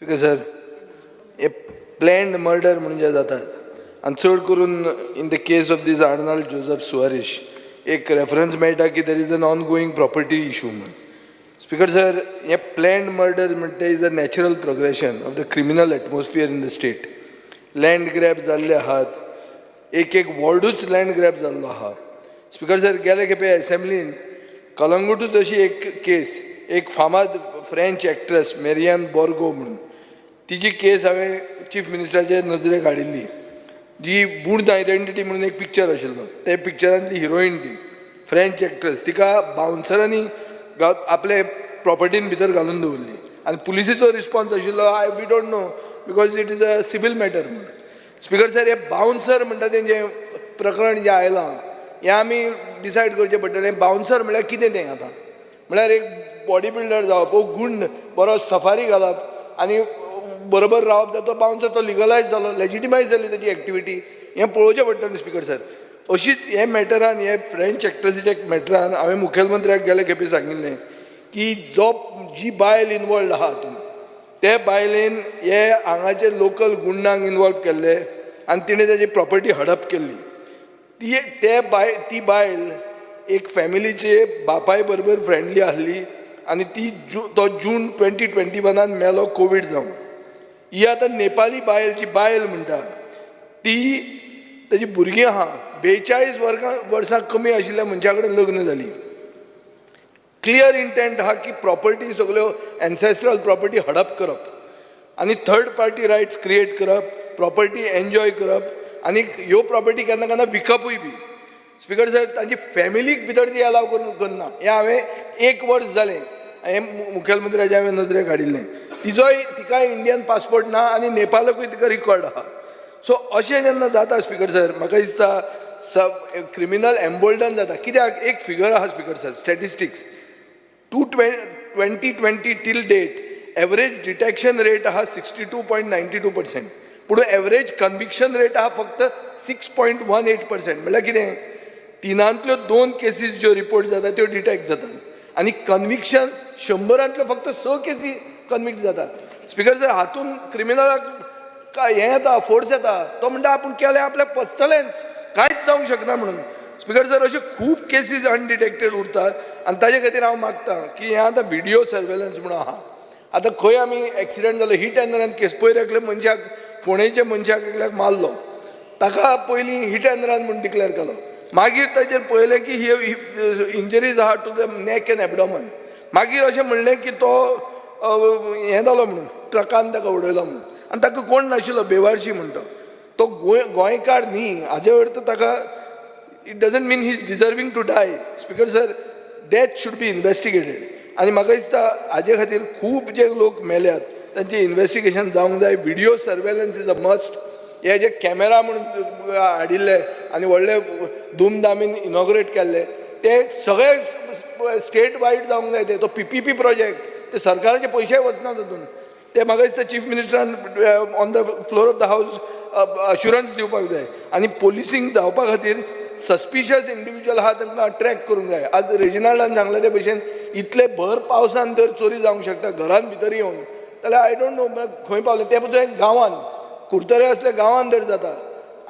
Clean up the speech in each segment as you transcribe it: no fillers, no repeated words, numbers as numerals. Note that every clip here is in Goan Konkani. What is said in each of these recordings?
स्पिकर सर, हे प्लॅन्ड मर्डर म्हणून जे जातात आनी चड करून in the case of this Arnold Joseph Soares, एक रेफरन्स मेळटा की there is an ongoing property issue म्हणून. स्पिकर सर, हे प्लॅन्ड मर्डर म्हणटा is a natural progression of the criminal atmosphere in the state. Land grab जाल्ले आहात, एक एक वॉर्डूच लँड ग्रॅब जाल्लो आहा. स्पिकर सर, गेले खेपे एसेंब्लीन कलंगूटूच अशी एक केस, एक फामाद फ्रेंच एक्ट्रेस मेरियन बोर्गो म्हणून, तिची केस हांवें चीफ मिनिस्टराचे नजरेक हाडिल्ली. जी बूर्न आयडेंटिटी म्हणून एक पिक्चर आशिल्लो, ते पिक्चरांतली हिरोईन ती फ्रेंच एक्ट्रेस, तिका बाउन्सरांनी आपले प्रॉपर्टीन भितर घालून दवरली आनी पुलिसेचो रिस्पॉन्स आशिल्लो, I we don't know because it is a civil matter म्हणून. स्पिकर सर, हे बाउन्सर म्हणटा तेंचें प्रकरण जें आयलां, हें आमी डिसायड करचें पडटलें. बाउन्सर म्हणल्यार कितें तें आतां? म्हळ्यार एक बॉडी बिल्डर जावप वो गुंड बरो सफारी घालप आनी बरोबर रावप जाता, तो बाउन्सर, तो लिगलायज जालो, लेजिटिमायज जाली तेजी एक्टिविटी, हें पळोवचें पडटलें स्पिकर सर. अशीच हे मॅटरान, हे फ्रेंच एक्ट्रेसीच्या मॅटरान हांवें मुखेलमंत्र्याक गेले खेपे सांगिल्लें की जो जी बायल इनवॉल्ड आहा हातूंत, ते बायलेन हे हांगाचे लोकल गुंडांक इनवॉल्व केल्ले आनी तिणें तेजी प्रॉपर्टी हडप केल्ली. ती ते बाय ती बायल एक फॅमिलीचे बापाय बरोबर फ्रेंडली आसली आनी ती जू तो जून 2021न मेलो कोवीड जावन. ही आतां नेपाली बायल, जी बायल म्हणटा ती, तेजी भुरगीं आहा, 42 वर्सां कमी आशिल्ल्या मनशा कडेन लग्न जाली. क्लियर इंटेंट आहा की प्रॉपर्टी सगल्यो एन्सेस्ट्रल प्रॉपर्टी हडप करप आनी थर्ड पार्टी रायट्स क्रिएट करप, प्रॉपर्टी एन्जॉय करप आनी ह्यो प्रॉपर्टी केन्ना केन्ना विकपूय बी. स्पिकर सर, तांची फॅमिलीक भितर ती अलाव करून करना, हें हांवें एक वर्स जालें हें मुखेलमंत्र्याच्या हांवें नजरेक हाडिल्लें. तिजोय, तिकाय इंडियन पासपोर्ट ना आनी नेपालाकूय तिका रिकॉर्ड आहा. सो अशें जेन्ना जाता स्पिकर सर, म्हाका दिसता सब क्रिमिनल एम्बोल्डन जाता. कित्याक एक फिगर आहा speaker sir, statistics to 2020 till date average detection rate आहा 62.92%, पूण एवरेज कन्विक्शन रेट आहा फक्त 6.18%. म्हणल्यार कितें? तिनांतल्यो दोन केसीस ज्यो रिपोर्ट जाता त्यो डिटेक्ट जातात आनी कन्विक्शन 100रांतल्यो फक्त स केसी कन्विक्ट जातात. स्पिकर सर, हातून क्रिमिनलाक काय हें येता, फोर्स येता. तो म्हणटा आपूण केलें, आपल्याक पचतलेंच, कांयच जावंक शकना म्हणून. स्पिकर सर, अश्यो खूब केसीस अनडिटेक्टेड उरतात आनी ताजे खातीर हांव मागता की हें आतां व्हिडियो सर्वेलन्स म्हणून आहा. आतां खंय आमी एक्सिडंट जालो, हिट एंड रन केस, पयर एकले मनशाक, फोंडेच्या मनशाक एकल्याक मारलो, ताका पयलीं हिट एंड रन म्हूण डिक्लेअर केलो. मागीर ताचेर पळयलें की ही इंजरीज आहा to the neck and abdomen. मागीर अशें म्हणलें की तो हें जालो म्हणून, ट्रकान ताका उडयलो म्हणून आनी ताका कोण नाशिल्लो बेवारशी म्हणटा. तो गोंयकार न्ही, हाजे वयर तर ताका it doesn't mean he is deserving to die. Speaker sir, death should be investigated आनी म्हाका दिसता हाजे खातीर खूब जे लोक मेल्यात तांचें इन्वेस्टिगेशन जावंक जाय. Video surveillance is a must. हे जे कॅमेरा म्हणून हाडिल्ले आनी व्हडले धुमधामीन इनॉग्रेट केल्ले, ते सगळे स्टेट वायड जावंक जाय. ते तो पीपीपी प्रोजेक्ट, ते सरकाराचे पयशे वचना तातूंत. ते म्हाका दिसता chief मिनिस्टरान on the floor of the house assurance दिवपाक जाय आनी पोलिसींग जावपा खातीर सस्पिशियस इंडिव्हिज्युअल आहा तांकां ट्रॅक करूंक जाय. आज रेजिनाल्डान सांगलें ते भशेन, इतले भर पावसान जर चोरी जावंक शकता घरान भितर येवन, जाल्यार I don't know खंय पावले ते पसून. गांवान, कुडतरे असल्या गांवान जर जाता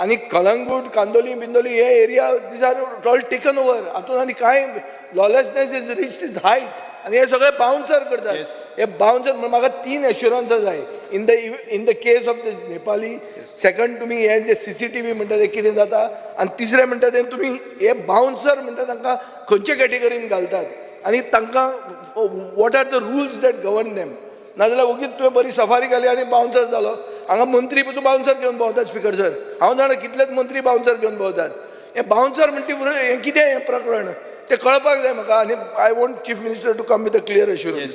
आनी कलंगूट, कांदोली बिंदोली हे area, these are all taken over. हातूंत आनी कांय lawlessness is reached its height आनी हे सगळे बाउन्सर करतात. हे बाउन्सर म्हणून म्हाका तीन एश्युरन्सां जाय in the case of this Nepali. Second, तुमी हे जे सीसीटीव्ही म्हणटा ते कितें जाता आनी तिसरें म्हणटा ते तुमी हे बाउन्सर म्हणटा तांकां खंयचे कॅटेगरीन घालतात आनी तांकां what are the rules that govern them? नाजाल्यार वगीत तुवें बरी सफारी घाली आनी बाउन्सर जालो. हांगा मंत्री पसून बाउन्सर घेवन भोंवतात. स्पिकर सर, हांव जाणा कितलेच मंत्री बाउन्सर घेवन भोंवतात. हे बाउन्सर म्हणटी हें कितें, हें प्रकरण तें कळपाक जाय म्हाका आनी I want Chief Minister to come with a clear assurance.